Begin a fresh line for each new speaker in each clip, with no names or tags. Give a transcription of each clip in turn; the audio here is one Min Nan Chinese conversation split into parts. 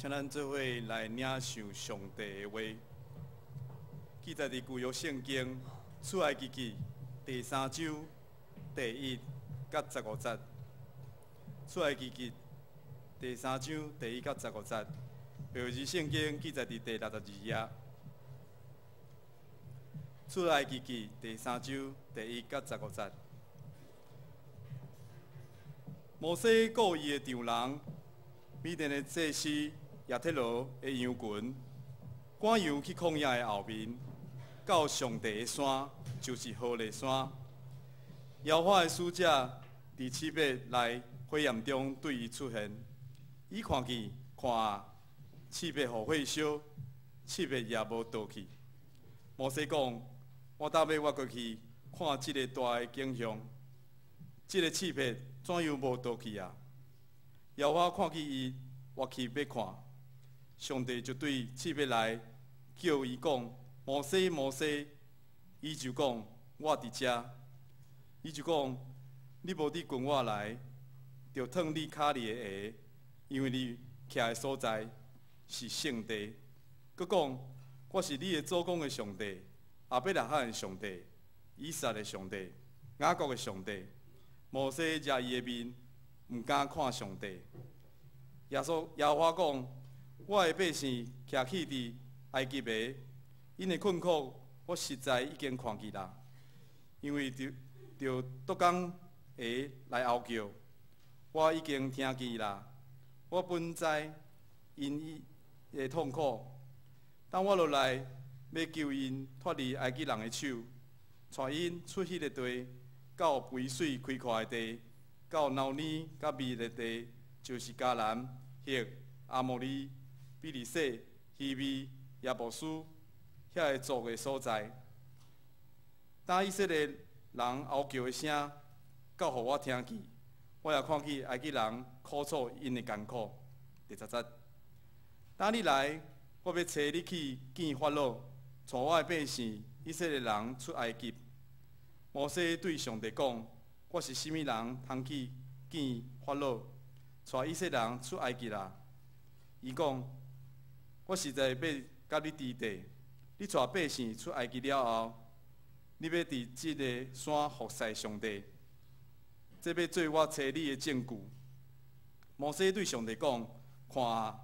請咱做伙來領受上帝的話，記載佇舊約聖經出埃及記第三章第一佮十五節。出埃及記第三章第一佮十五節，標誌聖經記載佇第六十二頁。出埃及記第三章第一佮十五節。摩西顧伊的丈人米甸的祭司葉忒羅的羊群，趕羊去曠野的後面，到上帝的山，就是何烈山。耶和華的使者佇刺柏內火焰中對伊出現，伊看見，看啊，刺柏予火燒，刺柏也無倒去。摩西講：我搭欲我過去看這个大的景象，這个刺柏怎樣無倒去啊？耶和華看見伊倚去欲看，上帝就對刺柏內叫伊講：摩西，摩西！伊就講：我佇遮。伊就講：你無佇近我來，著脫你跤裡的鞋，因為你徛的所在是聖地。閣講：我是你的祖公的上帝，亞伯拉罕的上帝，以撒的上帝，雅各的上帝。摩西遮伊的面，毋敢看上帝。耶穌耶和華講：我的百姓徛去佇埃及的，𪜶的困苦，我實在已經看見啦。因為著著篤工鞋來哀叫，我已經聽見啦。我本知𪜶的痛苦，當我落來欲救𪜶脫離埃及人的手，帶𪜶出彼个地，到肥水開闊的地，到牛奶佮蜜的地，就是迦南、赫、亞摩利、比利洗、希未、耶布斯遐个族的所在。當以色列人哀叫的聲到予我聽見，我也看見埃及人苦楚𪜶的艱苦。第十節，當你來，我欲差你去見法老，帶我的百姓以色列人出埃及。摩西對上帝講：我是啥物人，通去見法老，帶以色列人出埃及啊？伊講：我實在欲佮你佇地，你帶百姓出埃及了後，你欲佇這个山服侍上帝，這欲做我差你的證據。摩西對上帝講：看啊，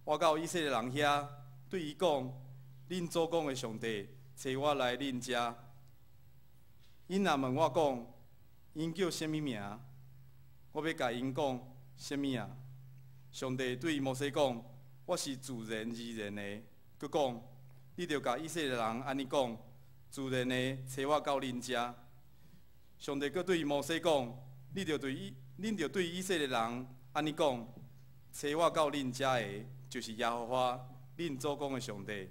我到以色列人遐，對伊講：恁祖公的上帝差我來恁遮。𪜶若問我講，𪜶叫啥物名？我欲共𪜶講啥物啊？上帝對摩西講：我是自然而然的。閣講：你著共以色列人按呢講：自然的差我到恁遮。上帝閣對摩西講：恁著對以色列人按呢講：差我到恁遮的，就是耶和華恁祖公的上帝，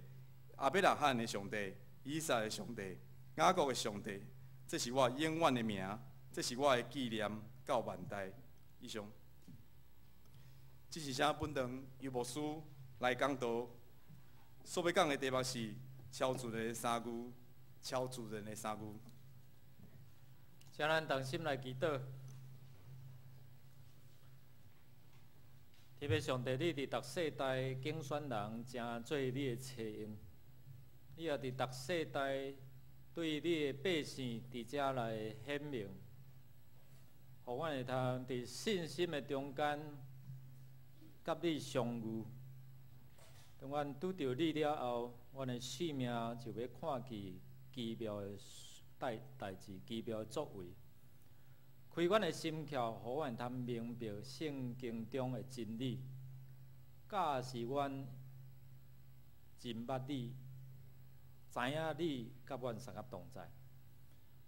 亞伯拉罕的上帝，以撒的上帝，雅各的上帝。這是我永遠的名，這是我的紀念到萬代。以上。這是請本堂尤牧師來講道，所欲講的題目是超自然的三具，超自然的三具。
請咱同心來祈禱。天父上帝，你佇逐世代揀選人，成做你的冊用。你也佇逐世代對你的百姓佇遮來顯明，予阮會通佇信心的中間，佮你相遇。當阮拄著你了後，阮的生命就欲看見奇妙的代代誌、奇妙的作為。開阮的心竅，予阮會通明白聖經中的真理，教示阮認捌你，知影你佮阮相佮同在，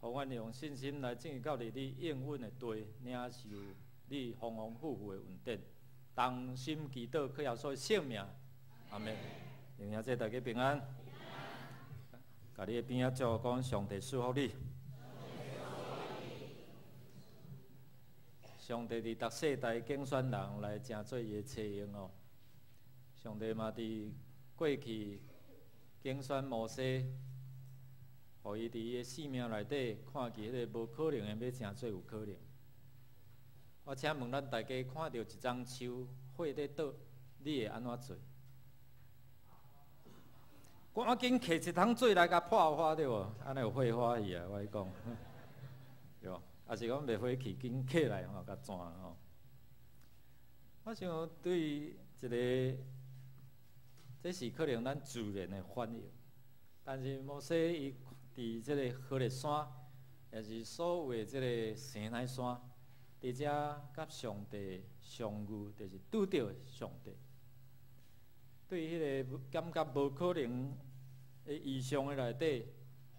予阮用信心來進入到佇你應允的地，領受你豐豐富富的恩典。同心祈禱，靠耶穌的聖名，阿們。弟兄姊妹大家平安。共你的邊仔祝福講，上帝賜福你。上帝佇逐世代揀選人來成做伊的冊用哦。上帝嘛佇過去揀選摩西，予伊佇伊的生命內底看見彼個無可能的，欲成做有可能。我請問咱大家看著一欉樹火咧倒，你會按怎做？趕緊揢一桶水來共破花對無？按呢有火花去啊！我共你講，對無？抑是講袂火去，緊起來吼，共轉吼。我想對一个，這是可能咱自然的反應，但是摩西伊佇這个何烈山，也是所謂這个西奈山，佇遮佮上帝相遇，就是拄著上帝。對彼个感覺無可能的異象的內底，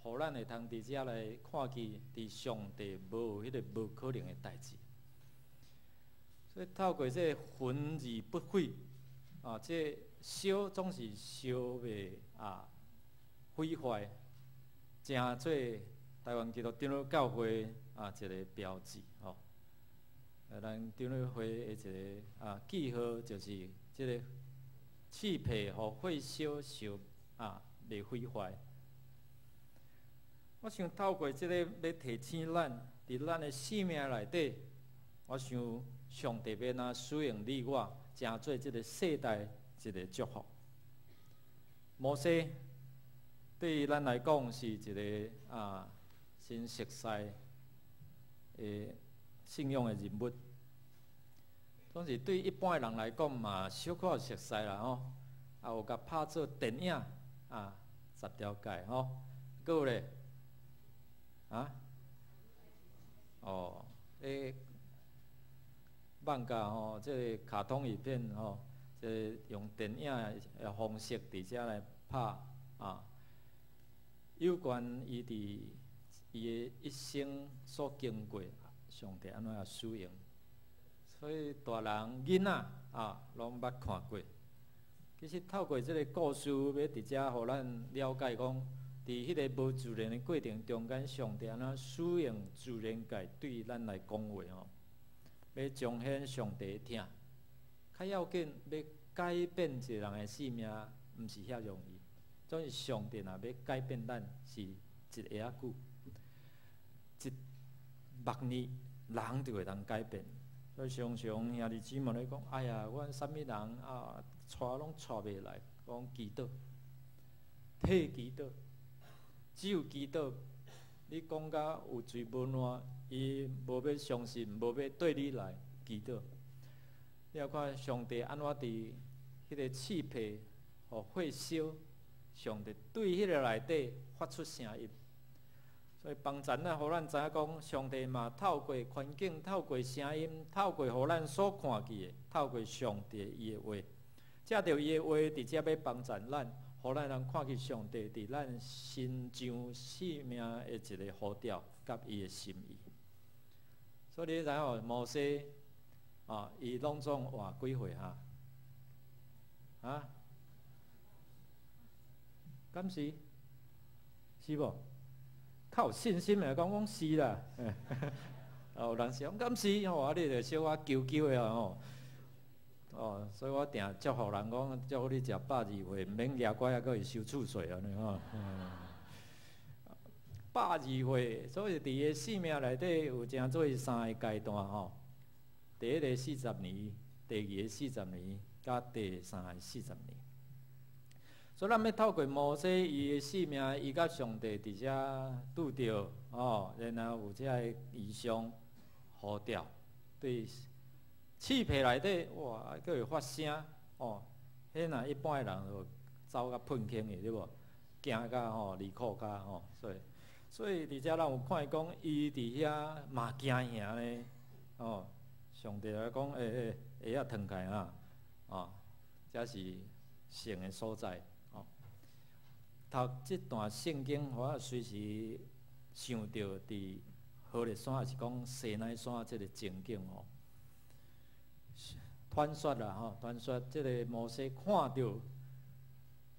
予咱會通佇遮來看見，佇上帝無彼个無可能的代誌。所以透過這個焚而不毀，啊，這燒總是燒袂啊毀壞，成做台灣基督長老教會啊一個標誌吼。咱長老會的一個啊記號就是這個刺皮予火燒燒啊袂毀壞。我想透過這個欲提醒咱，佇咱的生命內底，我想上帝欲按怎使用你我，成做這個世代一個祝福。摩西對於咱來講是一個啊真熟悉的信仰的人物，總是對一般的人來講嘛，小可熟悉啦吼。啊，有共拍做電影啊，十條誡吼，閣有咧啊？哦，欸漫畫吼，這个卡通影片吼，這个用電影的方式佇遮來拍啊。有關伊佇伊的一生所經過，上帝按怎樣使用，所以大人囡仔啊，攏捌看過。其實透過這个故事，欲佇遮予咱了解講，佇彼个無自然的過程中間，上帝按怎使用自然界對咱來講話吼。欲彰顯上帝的疼，較要緊欲改變一个人的生命，毋是遐容易。總是上帝若欲改變咱，是一下仔久，一目呢，人就會當改變。所以常常兄弟姊妹咧講：哎呀，阮啥物人啊，帶攏帶袂來。講祈禱，替祈禱，只有祈禱，你講甲有喙無爛，伊無欲相信，無欲綴你來祈禱。你也看上帝按怎佇彼个刺皮予火燒，上帝對彼个內底發出聲音，所以幫助咱，予咱知影講，上帝嘛透過環境、透過聲音、透過予咱所看見的，透過上帝伊的話，藉著伊的話，佇遮欲幫助咱，予咱通看見上帝佇咱身上生命的一个呼召佮伊的心意。所以你知影摩西啊，伊攏總活幾歲哈？啊？敢是？是無？較有信心的講講是啦。哦，有人是講敢是吼，啊，你就小可糾糾的吼。哦，所以我定祝福人講，祝福你食120歲，毋免蜈拐仔閣會收厝稅按呢吼。120歲，所以佇伊的生命內底有誠做三个階段吼。第一个四十年，第二个四十年，佮第三个四十年。所以咱欲透過摩西伊的生命，伊佮上帝佇遮拄著哦，然後有這个異象呼召，對刺皮內底哇，閣會發聲哦。彼若一般的人就走甲噴空去，對無？驚甲吼離褲跤吼，所以佇遮咱有看伊講，伊佇遐嘛驚嚇呢，哦。上帝來講，欸欸，鞋仔脫開啊，哦，這是聖的所在，哦。讀這段聖經，我隨時想著佇何烈山，抑是講西奈山這个情景哦。傳說啦吼，傳說這个摩西看著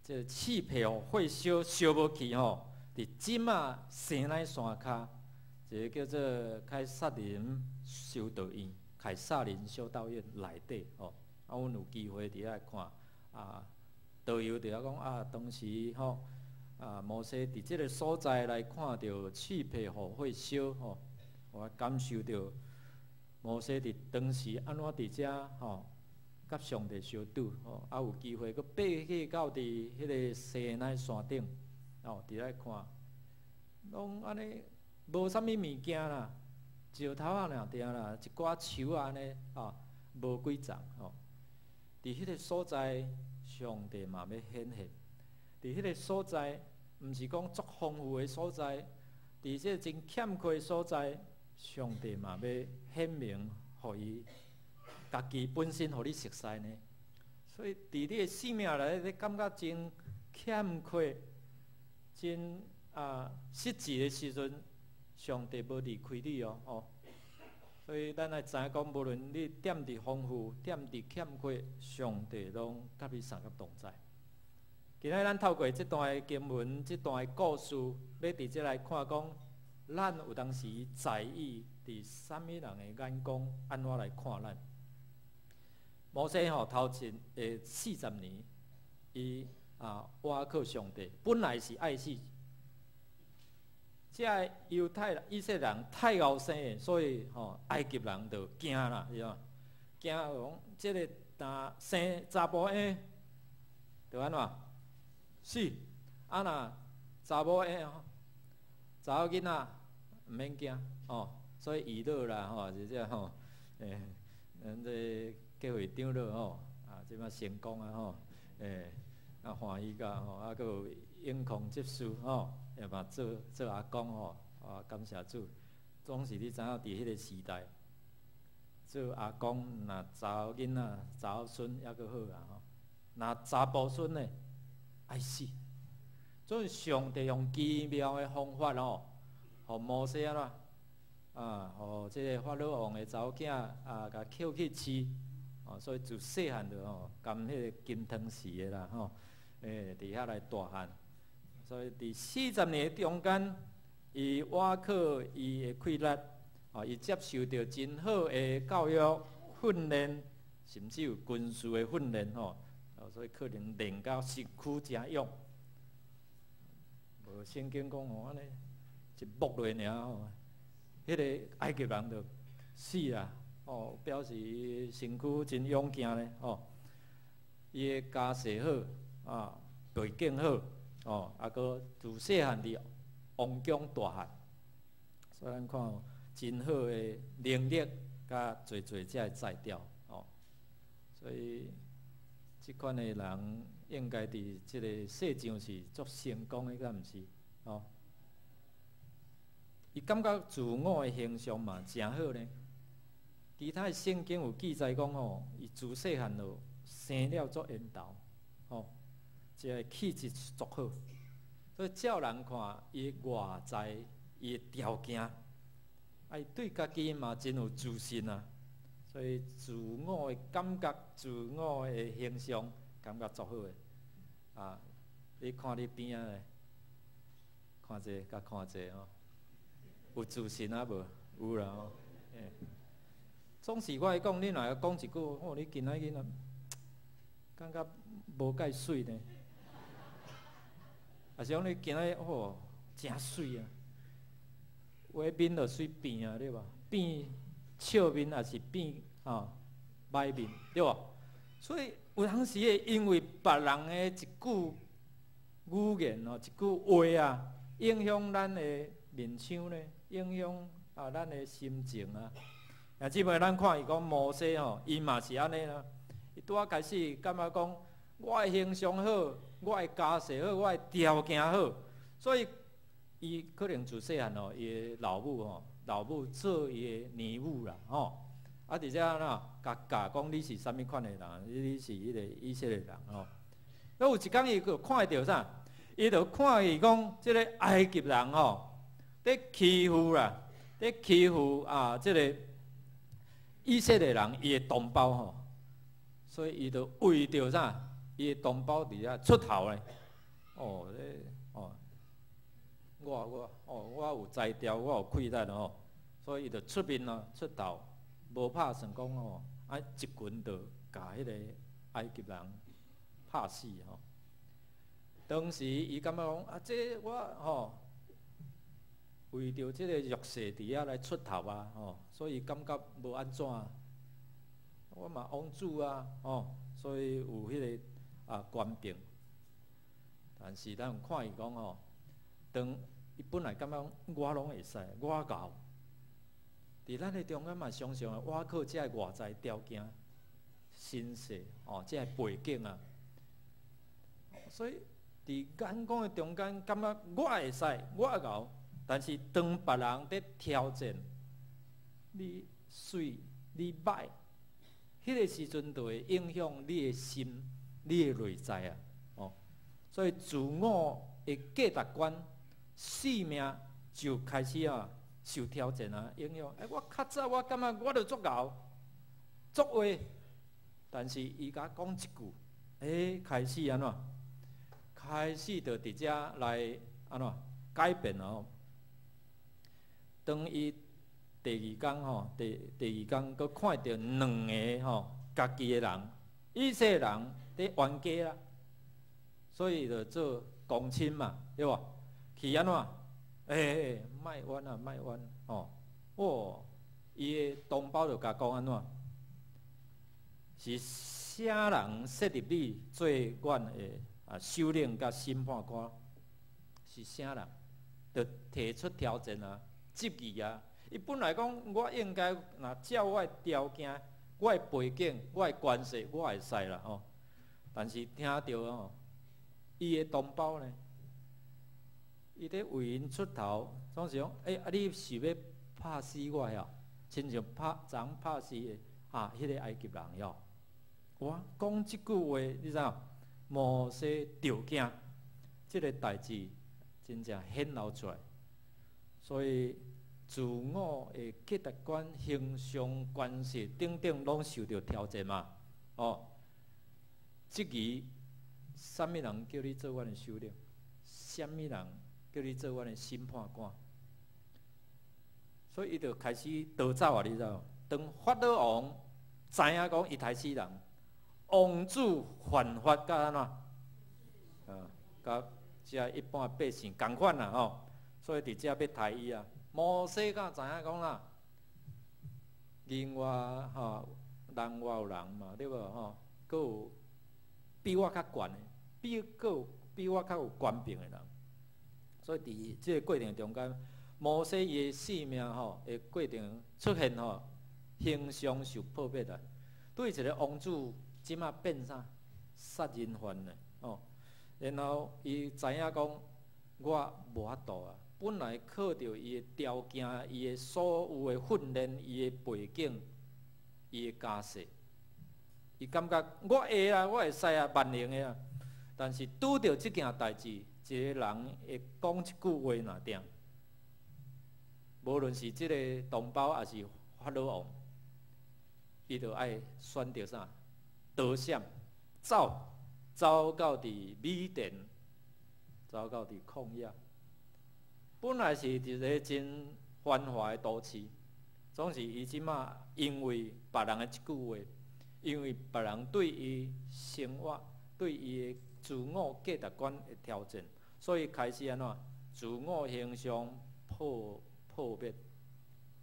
這个刺皮予火燒燒無去吼，佇這馬西奈山跤，一个叫做凱薩琳修道院。凱薩琳修道院內底吼，啊，阮有機會佇遐看，啊，導遊佇遐講啊，當時吼，啊，摩西佇這个所在來看著刺皮予火燒吼，我感受著摩西佇當時按怎佇遮吼，佮上帝相拄吼，啊有機會閣爬去到佇彼个西奈山頂，哦，佇咧看，攏按呢無啥物物件啦，石頭仔爾爾啦，一寡樹仔按呢，啊，無幾叢吼。佇彼个所在，上帝嘛欲顯現。佇彼个所在，毋是講足豐富的所在，佇這个真欠缺的所在，上帝嘛欲顯明，予伊家己本身予你熟似呢。所以，佇你的生命內，你感覺真欠缺、真失志的時陣，上帝無離開你哦，吼。所以，咱愛知影講，無論你踮佇豐富、踮佇欠缺，上帝攏佮你相佮同在。今仔咱透過這段的經文、這段的故事，欲佇這來看講，咱有當時在意佇啥物人的眼光，按怎來看咱？摩西吼頭前的40年，伊倚靠上帝，本來是愛死。這个猶太以色列人太𠢕生的，所以吼埃及人就驚啦，是無？驚講這个若生查埔嬰，就按怎死？啊若查某嬰吼，查某囡仔毋免驚吼，所以遺老啦吼，是這吼，咱這教會長老吼，這擺成功啊吼，歡喜甲吼，閣有永康執事吼。也嘛做做阿公吼，感謝主，總是你知影佇彼个時代，做阿公若查某囡仔、查某孫猶閣好啦吼，若查埔孫呢，愛死。所以上帝用奇妙的方法吼，予摩西按怎，予這个法老王的查某囝共抾去飼，哦，所以自細漢就吼，含彼个金湯匙的啦吼，佇遐來大漢。所以佇四十年中間，伊倚靠伊的氣力，伊接受著真好的教育訓練，甚至有軍事的訓練吼，所以可能練到身軀誠勇。無聖經講吼，按呢一摸落爾吼，彼个埃及人就死啊！哦，表示伊身軀真勇健咧吼。伊的家世好，背景好。哦，閣自細漢佇王宮大漢，所以咱看真好的能力，佮濟濟這个才調，哦，所以這款的人應該佇這个世上是足成功的，敢毋是？哦，伊感覺自我的形象嘛誠好呢。其他的聖經有記載講吼，伊自細漢就生了足緣投，吼。這个氣質足好，所以照人看，伊外在伊的條件，伊對家己嘛真有自信啊，所以自我的感覺、自我的形象，感覺足好的。你看你邊仔的，看這個佮看這個吼，有自信啊無？有啦吼。總是我會講，你若講一句，哦，你今仔日仔感覺無蓋媠呢。抑是講你今仔日哦，誠媠啊！有的面就媠變啊，對無？變笑面抑是變歹面，對無？所以有當時會因為別人的一句語言哦，一句話啊，影響咱的面相呢，影響咱的心情啊。啊，這擺咱看伊講摩西吼，伊嘛是按呢啦。伊拄仔開始感覺講，我的形象好，我的家世好，我的條件好，所以伊可能自細漢哦，伊的老母吼，老母做伊的乳母啦，吼。佇遮按怎，共教講你是啥物款的人，你是彼个以色列人吼。啊，有一工伊就看著啥？伊就看伊講，這个埃及人吼，佇欺負啦，佇欺負這个以色列人伊的同胞吼，所以伊就為著啥？伊的同胞佇遐出頭咧。哦，這哦，我有才調，我有氣力吼，所以伊就出面咯，出頭，無拍算講吼，一拳就共彼個埃及人拍死吼。當時伊感覺講啊，這我吼為著這个弱勢佇遐來出頭啊，吼，所以感覺無按怎。我嘛王子啊，哦，所以有彼个權柄。但是咱有看伊講吼，當伊本來感覺我攏會使，我𠢕。佇咱的中間嘛，常常會倚靠這个外在條件、身世哦，這个背景啊。所以佇眼光的中間，感覺我會使，我𠢕。但是當別人佇挑戰你媠、你歹，彼个時陣就會影響你的心、你的內在啊。哦，所以自我的價值觀、生命就開始啊受挑戰啊，影響。欸，我較早我感覺我就足𠢕、足話，但是伊共我講一句，欸，開始按怎？開始就佇遮來按怎改變哦。當伊第二工吼，第二工閣看著兩个吼，家己的人，以色列人佇冤家啦，所以就做公親嘛，對無？去按怎？欸，莫冤啊，莫冤吼！哦，伊的同胞就共講按怎？是啥人設立你做阮的首領佮審判官？是啥人？就提出挑戰啊！質疑啊！伊本來講，我應該若照我的條件、我的背景、我的關係，我會使啦吼。但是聽著吼，伊的同胞呢，伊咧為𪜶出頭，總是講，欸，啊你是欲拍死我遐？親像拍昨昏拍死的彼个埃及人遐。我講這句話，你知影？摩西著驚，這个代誌真正顯露出來。所以，自我的價值觀、形象、關係等等，攏受著挑戰嘛。哦，質疑啥物人叫你做阮的首領？啥物人叫你做阮的審判官？所以，伊就開始逃走啊！你知無？當法老王知影講伊刣死人，王子犯法佮按怎？啊，佮遮一般百姓仝款啦吼。所以佇遮欲刣伊啊！摩西敢知影講啦，人外吼，人外有人嘛，對無吼？閣有比我較懸的，閣有比我較有權柄的人。所以佇這个過程中間，摩西伊的生命吼的過程出現吼，形象受破滅啊！對一个王子，這馬變啥？殺人犯呢？哦，然後伊知影講，我無法度啊！本來靠著伊的條件、伊的所有的訓練、伊的背景、伊的家世，伊感覺我會啊，我會使啊，萬能的啊。但是拄著這件代誌，一個人會講一句話爾定，無論是這个同胞抑是法老王，伊就愛選擇啥？逃閃，走，走到佇米甸，走到佇曠野。本來是一个真繁華的都市，總是伊這馬因為別人的一句話，因為別人對伊生活、對伊的自我價值觀的挑戰，所以開始按怎？自我形象破滅，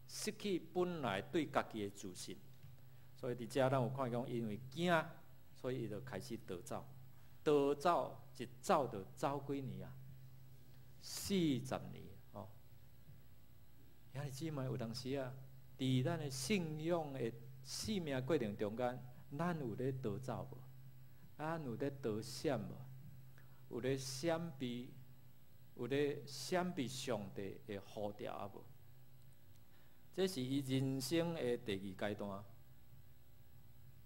失去本來對家己的自信。所以佇遮咱有看講，因為驚，所以伊就開始逃走，逃走一走就走幾年啊？40年哦。兄弟姊妹，有當時啊，佇咱的信仰的生命過程中間，咱有咧逃走無？咱有咧逃閃無？有咧閃避？有咧閃避上帝的呼召啊無？這是伊人生的第二階段。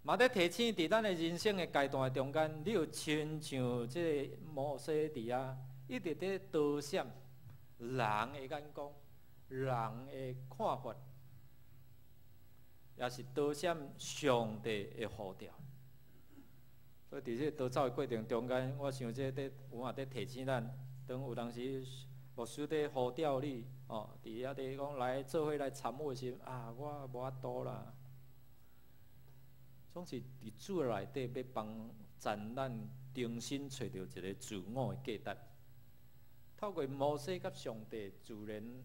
嘛，咧提醒佇咱的人生的階段中間，你有親像這个摩西佇遐，一直佇逃閃人的眼光、人的看法，也是逃閃上帝的呼召。所以佇這个逃走的過程中間，我想這佇有影佇提醒咱，當有當時牧師佇呼召你，哦，佇遐佇講來做伙來參與的時陣，啊，我無法度啦。總是佇主內底欲幫助咱重新揣著一个自我的價值。透過摩西佮上帝自然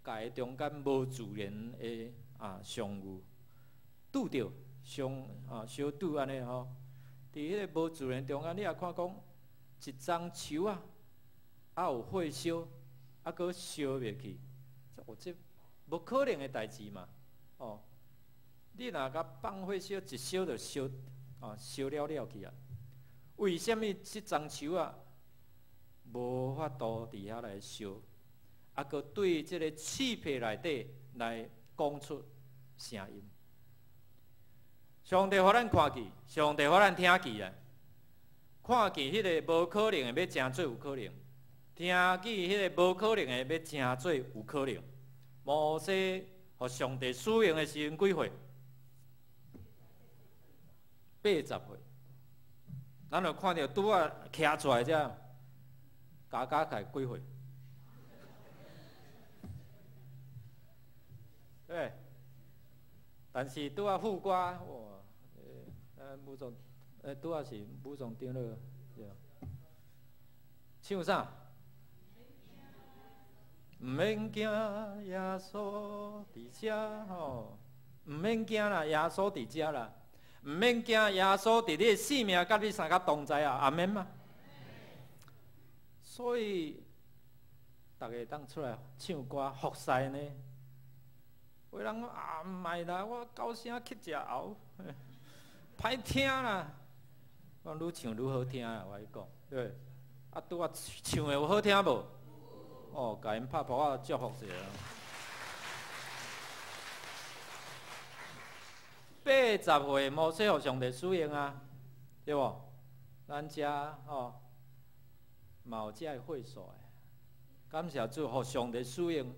界中間無自然的相遇，拄著相啊相拄按呢吼。佇彼个無自然中間，你也看講一欉樹仔，啊有火燒，啊閣燒袂去，這有這無可能的代誌嘛，哦。你若共放火燒，一燒就燒啊，燒了了去啊。為啥物這欉樹仔無法度佇遐來燒？啊，閣對這个翅皮內底來講出聲音。上帝予咱看見，上帝予咱聽見啊！看見彼个無可能的，欲成做有可能；聽見彼个無可能的，欲成做有可能。摩西予上帝使用的時陣幾歲？80歲。咱就看著拄仔徛出來這，加加起來幾歲？對。但是拄仔副歌，哇！武松，拄仔是武松長老，對。唱啥？毋免驚，耶穌佇遮吼，毋免驚啦，耶穌佇遮啦，毋免驚，耶穌佇你的性命佮你相佮同在啊，阿們嗎？所以，逐家當出來唱歌服侍呢。有人講啊，毋愛啦，我高聲去食喉，歹聽啦。我講愈唱愈好聽啊，我共你講，對。啊，拄仔唱的有好聽無？哦，共𪜶拍噗仔祝福一下。80歲摩西予上帝使用啊，對無？咱遮吼嘛有遮个會所的，感謝主，予上帝使用。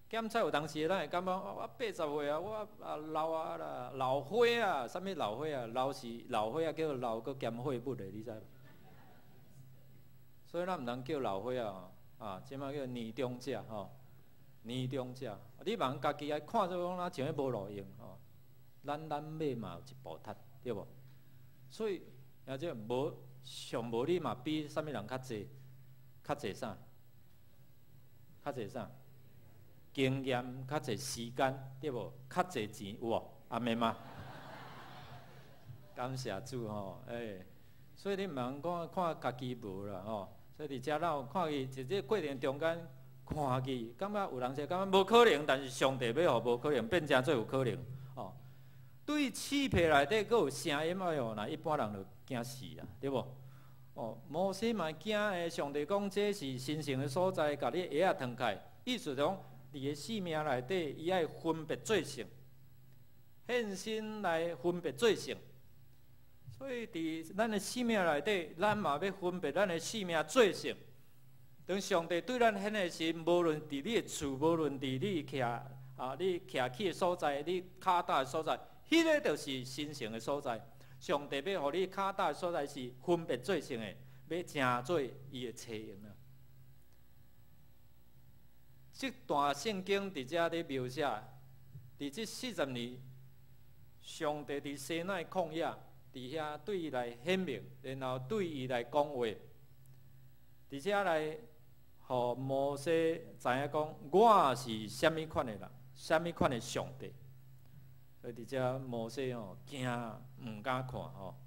檢測有當時，咱會感覺我80歲啊，我啊老啊啦，老歲仔，啥物老歲仔？老是老歲仔，叫老閣兼廢物的，你知無？所以咱毋通叫老歲仔吼，啊，這擺叫年長者吼，年長者，你茫家己來看做講若像彼無路用吼，咱買嘛有一步踢，對無？所以，也這無上無你嘛比啥物人較濟，較濟啥？較濟啥？經驗較濟時間，對無？較濟錢有無？阿們嗎？感謝主吼，欸，所以你毋通講看家己無啦吼。所以佇遮咱有看見，佇這過程中間看見，感覺有人說感覺無可能，但是上帝欲予無可能變成做有可能吼。對翅皮內底閣有聲音，哎喲，若一般人就驚死啊，對無？哦，摩西嘛驚的，上帝講這是神聖的所在，共你鞋仔脫開，意思講。佇个生命內底，伊愛分別做聖，獻身來分別做聖。所以佇咱的生命內底，咱嘛欲分別咱的生命做聖。當上帝對咱顯的時，無論佇你的厝，無論佇你徛啊，你徛起的所在，你跤踏的所在，彼个就是神聖的所在。上帝欲予你跤踏的所在是分別做聖的，欲成做伊的冊用啊。這段聖經佇遮咧描寫，佇這40年，上帝佇西奈曠野，佇遐對伊來顯明，然後對伊來講話，佇遮來予摩西知影講，我是啥物款的人，啥物款的上帝。所以佇遮摩西吼驚，毋敢看吼，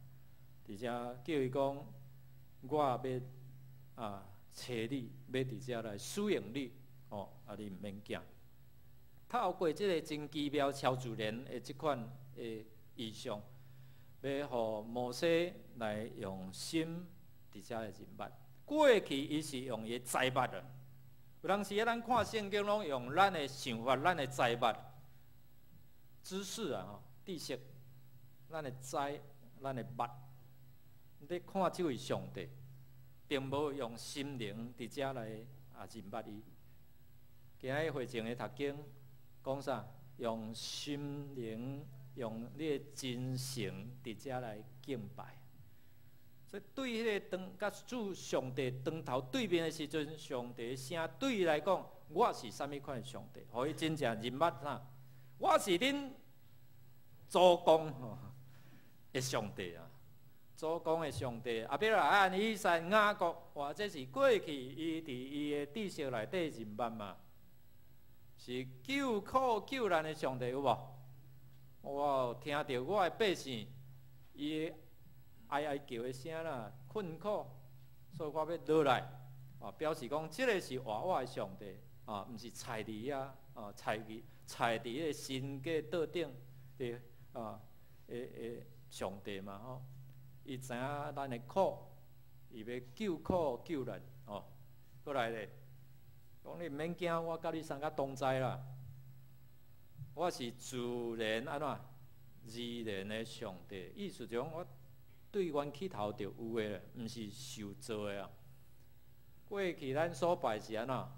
佇遮叫伊講，我欲啊揣你，欲佇遮來使用你。哦，啊，你毋免驚。透過這个真奇妙超自然的這款的異象，欲予摩西來用心佇遮來認捌。過去伊是用伊的知捌啊，有當時咱看聖經攏用咱的想法、咱的知捌、知識啊，吼，知識，咱的知、咱的捌，你看這位上帝，並無用心靈佇遮來啊認捌伊。今仔日會前的讀經講啥？用心靈、用你的真誠佇遮來敬拜。所以對彼个當佮主上帝當頭對面的時陣，上帝聲對伊來講：我是啥物款的上帝？予伊真正認捌啥？我是恁祖公的上帝啊！祖公的上帝，亞伯拉罕、以撒、雅各，哇！這是過去伊佇伊的知識內底認捌嘛？是救苦救難的上帝有無？我有聽著我的百姓伊哀哀叫的聲啦，困苦，所以我欲落來，啊，表示講這个是活活的上帝，啊，毋是踩佇遐，啊，踩佇踩佇彼个神格桌頂的啊，的的上帝嘛吼，伊知影咱的苦，伊欲救苦救難，哦，閣來咧，講你毋免驚，我佮你三甲同在啦。我是自然按怎？自然的上帝，意思就講我對阮起頭就有的，毋是受造的啊。過去咱所拜是按怎？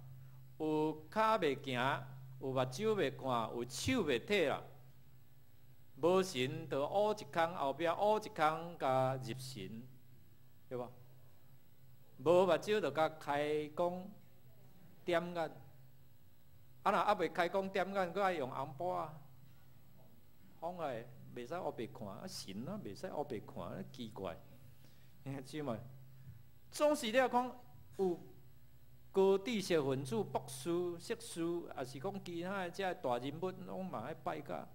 有跤袂行，有目睭袂看，有手袂提啦。無神就烏一空，後壁烏一空共入神，對無？無目睭就共開光點眼。啊！若猶未開光點眼，閣愛用紅布啊，風來袂使烏白看，啊神啊袂使烏白看，奇怪。兄姊妹，總是你講有高知識分子、博士、碩士，抑是講其他的這大人物，攏嘛愛拜甲。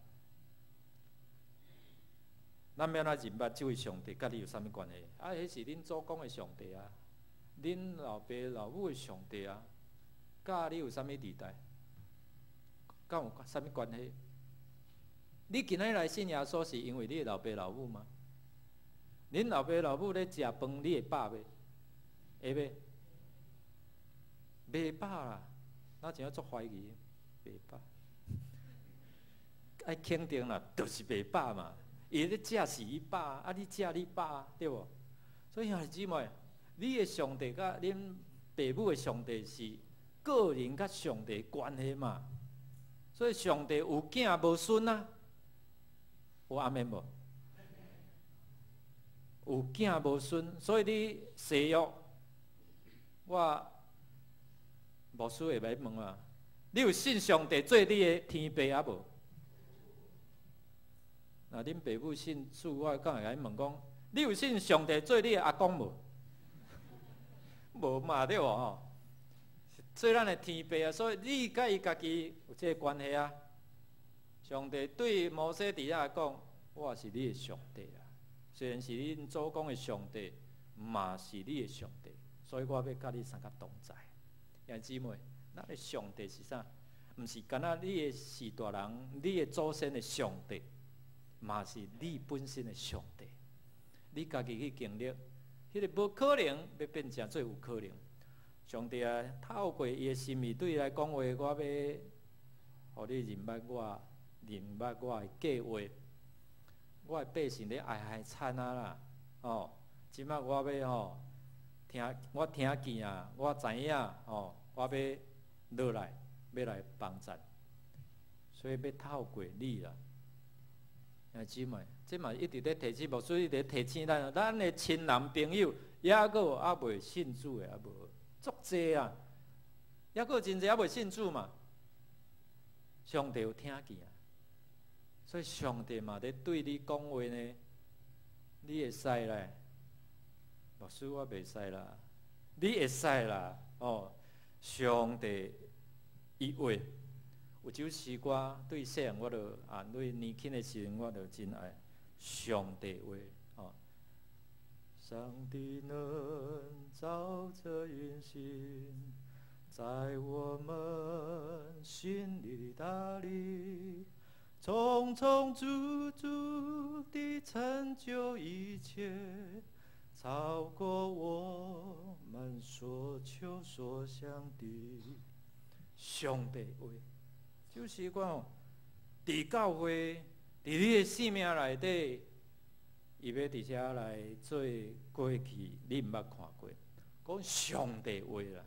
咱欲按怎認捌這位上帝，佮你有啥物關係？啊，彼是恁祖公的上帝啊，恁老爸老母的上帝啊，佮你有啥物佇代？佮有啥物關係？你今仔日來信耶穌，是因為你的老爸老母嗎？恁老爸老母咧食飯，你會飽袂？會袂？袂飽啦，那真足懷疑，袂飽。愛肯定啦，就是袂飽嘛。伊咧食是伊飽，啊你食你飽，對無？所以兄弟姊妹，你的上帝佮恁爸母的上帝是個人佮上帝關係嘛。所以上帝有囝無孫啊，有阿們無？有囝無孫，所以你誓約，我牧師會來問啊，你有信上帝做你的天父抑無？若恁爸母信主，我敢會共𪜶問講，你有信上帝做你的阿公無？無嘛對無吼？做咱的天父啊，所以你佮伊家己有這个關係啊。上帝對摩西佇遐講：我是你的上帝啊，雖然是恁祖公的上帝，嘛是你的上帝，所以我欲佮你相佮同在。兄弟姊妹，咱的上帝是啥？毋是干焦你的序大人、你的祖先的上帝，嘛是你本身的上帝。你家己去經歷，彼个無可能欲變成做有可能。上帝啊，透過伊的心意對伊來講話，我欲予你認捌我，認捌我的計劃。我的百姓咧哀哀慘啊啦，哦，這擺我欲吼聽，我聽見啊，我知影吼，我欲落來，欲來幫贊，所以欲透過你啦，兄姊妹，這嘛一直咧提醒牧師，一直提醒咱，咱的親人朋友抑閣有猶未信主的，抑無足濟啊，抑閣有真濟猶未信主嘛，上帝有聽見啊，所以上帝嘛咧對你講話呢，你會使咧，牧師我袂使啦，你會使啦，哦，上帝伊話，有首詩歌對細漢我就啊，對年輕的時陣我就真愛上帝話哦。上帝能照著運行，在我們心裡大力，充充足足地成就一切，超過我們所求所想的。上帝話，就是講，佇教會，佇你的生命內底，伊欲佇遮來做過去你毋捌看過，講上帝話啦，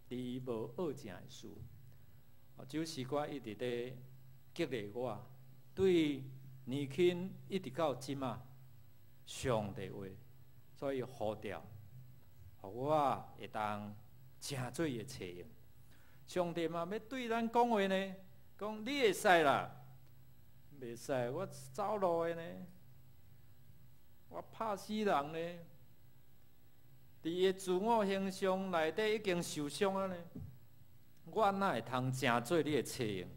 伊無惡正的事，這首詩歌一直咧激勵我，對年輕一直到這馬，上帝話，所以呼召，予我會當成做伊的冊用。上帝嘛欲對咱講話呢，講你會使啦，袂使我走路的呢，我拍死人呢，佇伊的自我形象內底已經受傷啊呢，我哪會通成做你的冊用？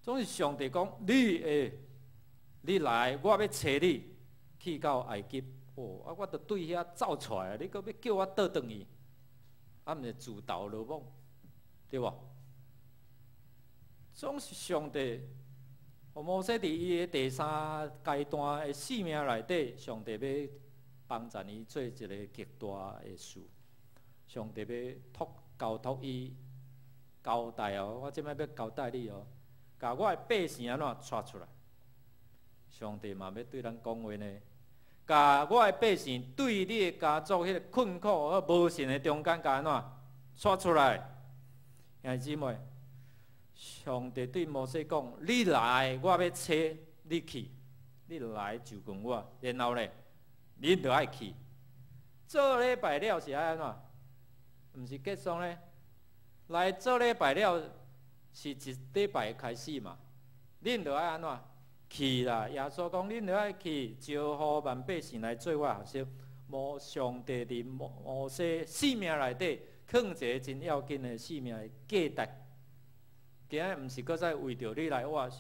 總是上帝講，你會，你來，我欲差你去到埃及。哦，啊，我著對遐走出來，你閣欲叫我倒轉去，啊，毋是自投羅網，對無？總是上帝，摩西佇伊的第三階段的生命內底，上帝欲幫贊伊做一个極大的事，上帝欲託交託伊交代哦，我這擺欲交代你哦，共我的百姓按怎帶出來？上帝嘛欲對咱講話呢？共我的百姓對你的家族彼个困苦和無信的中間，共按怎帶出來？兄弟姊妹，上帝對摩西講：你來，我欲差你去，你來就近我，然後咧，你就愛去。做禮拜了是愛按怎？毋是結束咧？來做禮拜了是一禮拜開始嘛？恁就愛按怎？去啦！耶穌講：恁著愛去招呼萬百姓來做我學生。無上帝佇摩西生命內底，囥一个真要緊的生命的價值。今仔毋是閣再為著你來活，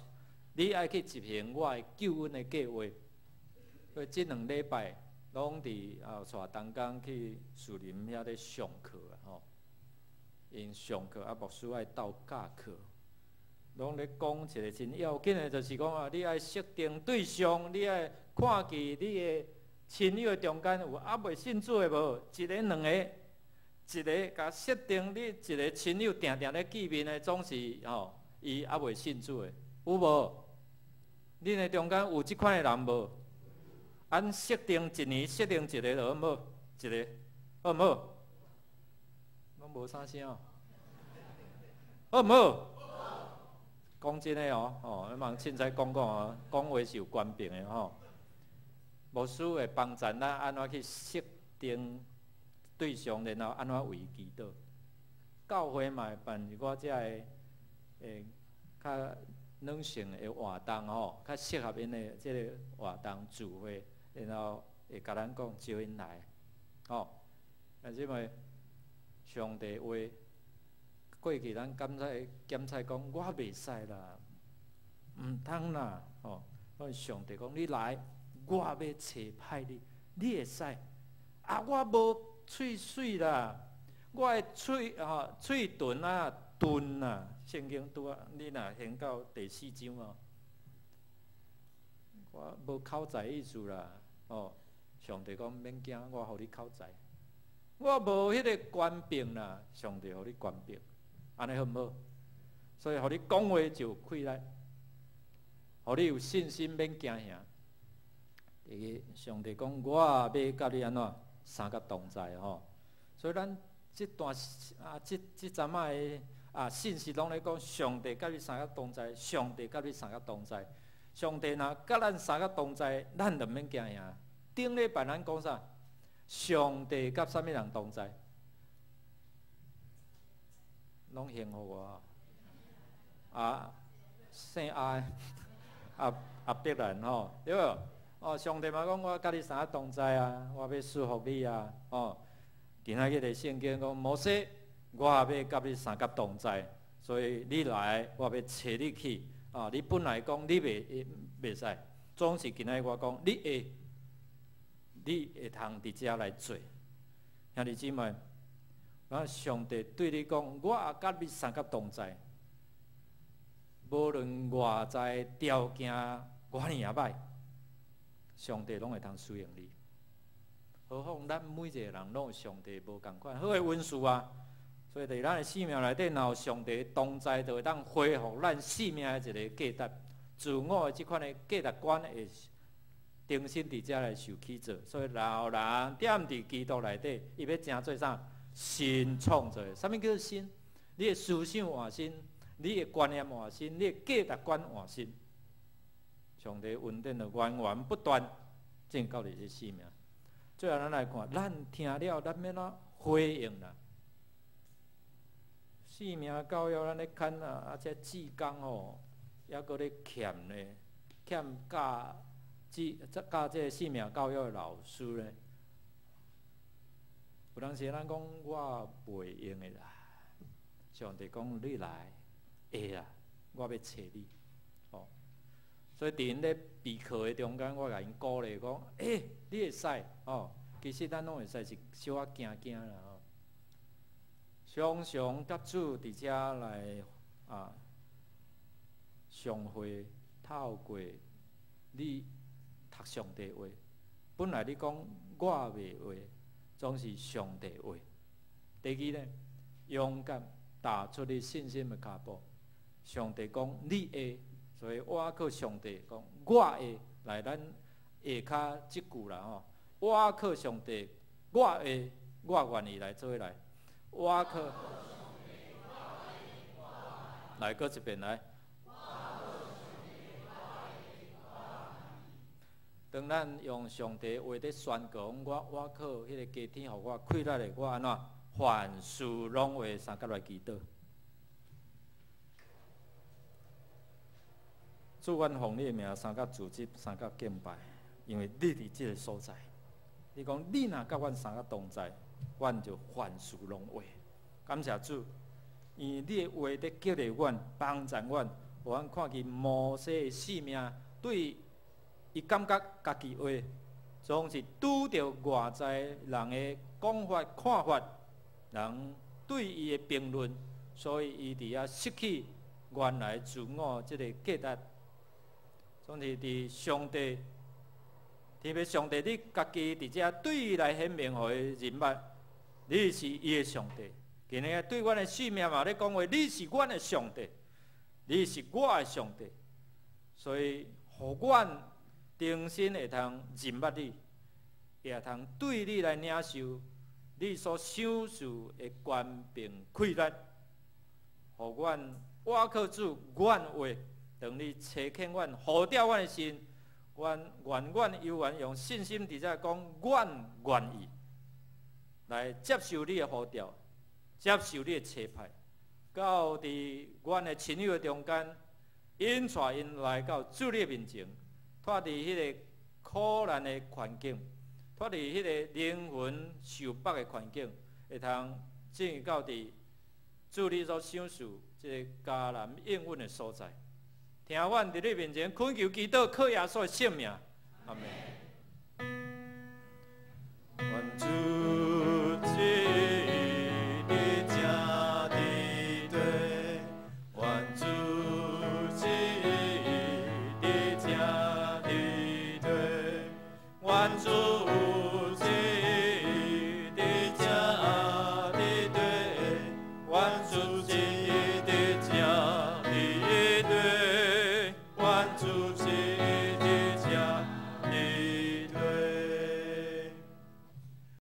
你愛去執行我的救恩的計劃。所以這兩禮拜攏佇啊，帶同工去樹林遐咧上課啊吼。𪜶上課啊，牧師愛鬥教課。攏咧講一个真要緊的，就是講啊，你愛設定對象，你愛看見你的親友的中間有猶未信主的無？一个、兩個，一个共設定你一个親友定定咧見面的，總是吼，伊猶未信主的，有無？恁的中間有這款的人無？按設定一年設定一個就好無？一个好毋好？攏無啥聲哦，好毋好？講真的哦，吼，你茫凊彩講講哦，講話是有權柄的吼。牧師會幫贊咱按怎去設定對象，然後按怎為祈禱。教會嘛會辦一寡遮个較軟性的活動吼，較適合𪜶的這个活動聚會，然後會共咱講招𪜶來，吼。啊，這擺上帝話。過去咱感覺檢查講，我袂使啦，毋通啦，吼！我上帝講，你來，我欲差派你，你會使。啊，我無喙水啦，我的喙吼喙唇啊鈍啊，聖經拄啊，你若先到第四章哦，我無口才意思啦，吼！上帝講免驚，我予你口才。我無彼个權柄啦，上帝予你權柄。按呢好毋好？所以，予你講話就有氣力，予你有信心，免驚嚇。第二，上帝講，我欲佮你按怎相佮同在吼。所以，咱這段啊，這這陣仔的啊信息攏咧講，上帝佮你相佮同在，上帝佮你相佮同在。上帝若佮咱相佮同在，咱就免驚嚇。頂禮拜咱講啥？上帝佮啥物人同在？攏幸福我啊，姓阿阿阿伯蘭吼，對無？哦，上帝嘛講我佮你相佮同在啊，我欲賜福你啊，哦。今仔日的聖經講摩西，我欲佮你相佮同在，所以你來，我欲差你去。啊，你本來講你袂使，總是今仔日我講你會，你會通佇遮來做。兄弟姊妹，我上帝對你講，我也佮你相佮同在，無論外在條件偌爾仔歹，上帝攏會通使用你。何況咱每一个人攏有上帝無仝款好的恩賜啊！所以佇咱的生命內底，若有上帝同在，就會當恢復咱生命的一个價值。自我的這款的價值觀會重新佇遮來受起造。所以，若有人踮佇基督內底，伊欲成做啥？新創造。啥物叫做新？你的思想換新，你的觀念換新，你的價值觀換新。上帝恩典就源源不斷進到你的生命。最後，咱來看，咱聽了，咱欲按怎回應啦？生命教育，咱咧牽啊，啊，這志工吼，猶閣咧欠咧，欠教這教這个生命教育的老師咧。有當時咱講我袂用的啦，上帝講你來會啦，我欲揣你。所以佇𪜶咧備課的中間，我共𪜶鼓勵講：欸，你會使吼，其實咱攏會使，是小可驚驚啦吼。常常佮主佇遮來啊相會，透過你讀上帝話。本來你講我袂話，總是上帝話。第二呢，勇敢踏出你信心的跤步。上帝講你會，所以我靠上帝講我會。來，咱下跤這句啦吼，我靠上帝，我會，我願意來做伙來。我靠，來閣一遍來。當咱用上帝話佇宣告，我靠彼个加添予我氣力的，我按怎凡事攏會相佮來祈禱。主，阮奉你的名，相佮組織，相佮敬拜，因為你佇這个所在。你講你若佮阮相佮同在，阮就凡事攏會。感謝主，因為你的話佇激勵阮、幫助阮，予阮看見摩西的性命對伊感覺家己話，總是拄著外在人的講法、看法，人對伊的評論，所以伊佇遐失去原來自我這個價值。總是佇上帝，特別上帝，你家己佇遮對伊來顯明，予伊認捌，你是伊的上帝。今日對阮的性命嘛，咧講話，你是阮的上帝，你是我的上帝，所以予阮重新會通認捌你，也會通對你來領受你所賞賜的權柄氣力，予阮倚靠主，阮話，當你差遣阮、呼召阮的時，阮願願猶原用信心佇遮講，阮願意來接受你的呼召，接受你的差派，到佇阮的親友的中間，引帶𪜶來到主你的面前，脫離彼个苦難的環境，脫離彼個靈魂受縛的環境，會通進入到佇主你所賞賜這个迦南應允的所在。聽阮佇你面前懇求祈禱，靠耶穌的聖名，阿門。